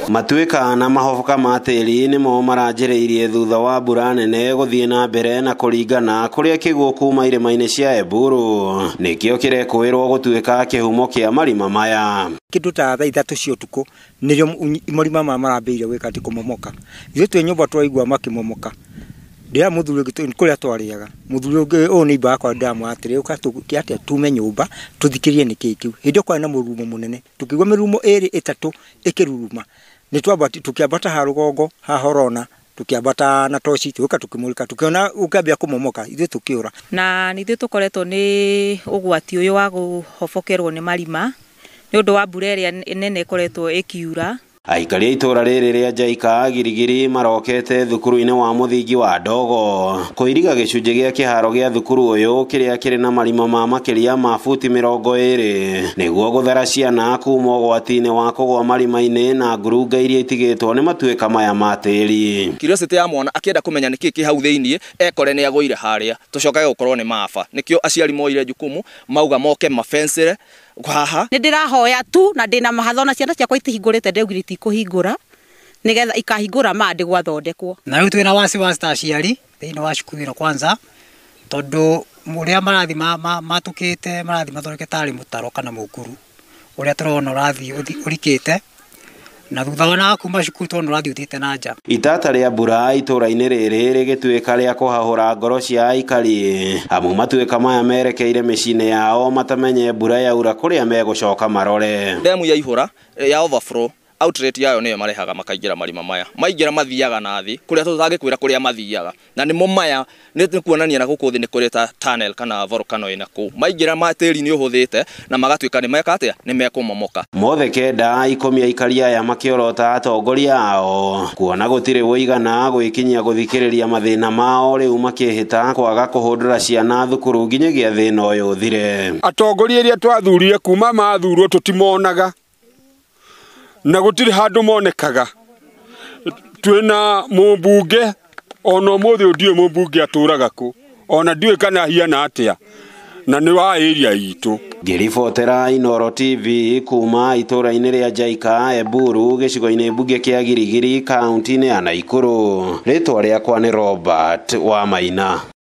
Matuĩka na mahoboka ma tĩri nĩmo maranjĩrĩirie thutha wa mbura nene gũthiĩ na mbere na kũringana kũrĩa kĩguũ kuma irĩma-inĩ cia Eburu nĩkĩo kĩrekũĩrwo gũtuĩka kĩhumo kĩa marima maya. Kĩndũ ta thaa 3 cia ũtukũ nĩrĩo marima maya marambĩrĩria gwĩka atĩ kũmomoka. Ithuĩ twĩ nyũmba twaigua makĩmomoka. Ndĩra mũthuri ũngĩ kũrĩa twarĩaga, mũthuri ũngĩ ũyũ nĩ imba yakwa ndĩramwĩra atĩrĩ, ũka tũke atĩa tume nyũmba tũthikĩrĩrie nĩkĩĩ kĩu. Hĩndĩ ĩyo kwarĩ na mũrurumo mũnene, tũkĩigua mĩrurumo 2 3 ĩkĩruruma. Nĩ tũkĩambata ha rũgongo ha Horona, tũkĩambata na toci tũgĩũka tũkĩmũrĩka, tũkĩona ũkĩambia kũmomoka, ithuĩ tũkĩũra. Na nĩ ithuĩ tũkoretwo nĩ ũgwati ũyũ wa kũhobokerwo nĩ marima nĩ ũndũ wa mbura ĩrĩa nene ĩkoretwo ĩkiura. Aikari a itũra rĩrĩ rĩa Njaika Girigiri marokete thukuru-inĩ wa mũthingi wa Ndogo kũiriga gĩcunjĩ gĩa kĩharo gĩa thukuru ũyũ kĩrĩa kĩrĩ na marima ma makĩria ma buti 20 nĩguo gũthara ciana kuma ũgwati-inĩ wa kũgũa marima-inĩ na ngurunga iria itigĩtwo nĩ matuĩka maya ma tĩri. Curiosity ya mwana akĩenda kũmenya nĩkĩ kĩ hau thĩiniĩ ekore nĩ agũire harĩa tũcokage gũkorwo nĩ maba. Nĩkĩo aciari moire jukumu mauga moke mafencere haha. Nĩ ndĩrahoya tu na ndĩna mahatho na ciana ciakwa itihingũrĩte, ndĩraugire itikũhingũra nĩgetha ikahingũra ma ndĩ gwathondekwo. Na rĩu twĩna wasiwasi ta aciari thĩinĩ wa cukuru ĩno kwanza, tondũ ũrĩa marathi matũkĩte marathi mathondeke tarĩ mũtaro kana mũkuru ũrĩa tũrona ũrathiĩ ũrikĩte, na thutha wa na kuma cukuru tũrona ũrathiĩ ũthiĩte na nja. Itata rĩa mbura itũra-inĩ rĩrĩ rĩgĩtuĩka rĩa kũhahũra ngoro cia aikari amu matuĩka maya merekeire mĩciĩ-inĩ yao matamenye mbura yaura kũrĩa megũcoka marore. Ndemu yaihũra ya overflow, outlet yayo nĩyo marehaga makaingĩra marima maya. Maingĩra mathiaga na thĩ kũrĩa tũtangĩkwĩra kũrĩa mathiaga, na nĩmo maya nĩ kuonania na gũkũ thĩ nĩ kũrĩ ta tunnel kana volcano ĩna kũu. Maingĩra ma tĩri nĩ ũhũthĩte na magatuĩka nĩ meka atĩa, nĩ mekũmomoka. Mothe 9 10 aikari aya makĩorota atongoria ao kuona gũtirĩ ũigana gwĩkinyia gũthikĩrĩria mathĩna mao, rĩu makĩhĩta kwaga kũhũndũra ciana thukuru nginyagia thĩna ũyũ ũthire. Atongoria arĩa twathurire kuma mathurwo tũtimonaga na gũtirĩ handũ monekaga. Twĩna mũmbunge ona ũmũthĩ ũyũ ndiũĩ mũmbunge atũraga kũ, ona ndiũĩ kana ahiana atĩa, na nĩ wa area itũ. Ngĩribotera Inooro TV kuma itũra-inĩ rĩa Njaika Eburu gĩcigo-inĩ mbunge kĩa Girigiri kaunti-inĩ ya Naikuru, rĩtwa rĩakwa nĩ Robert Wamaina.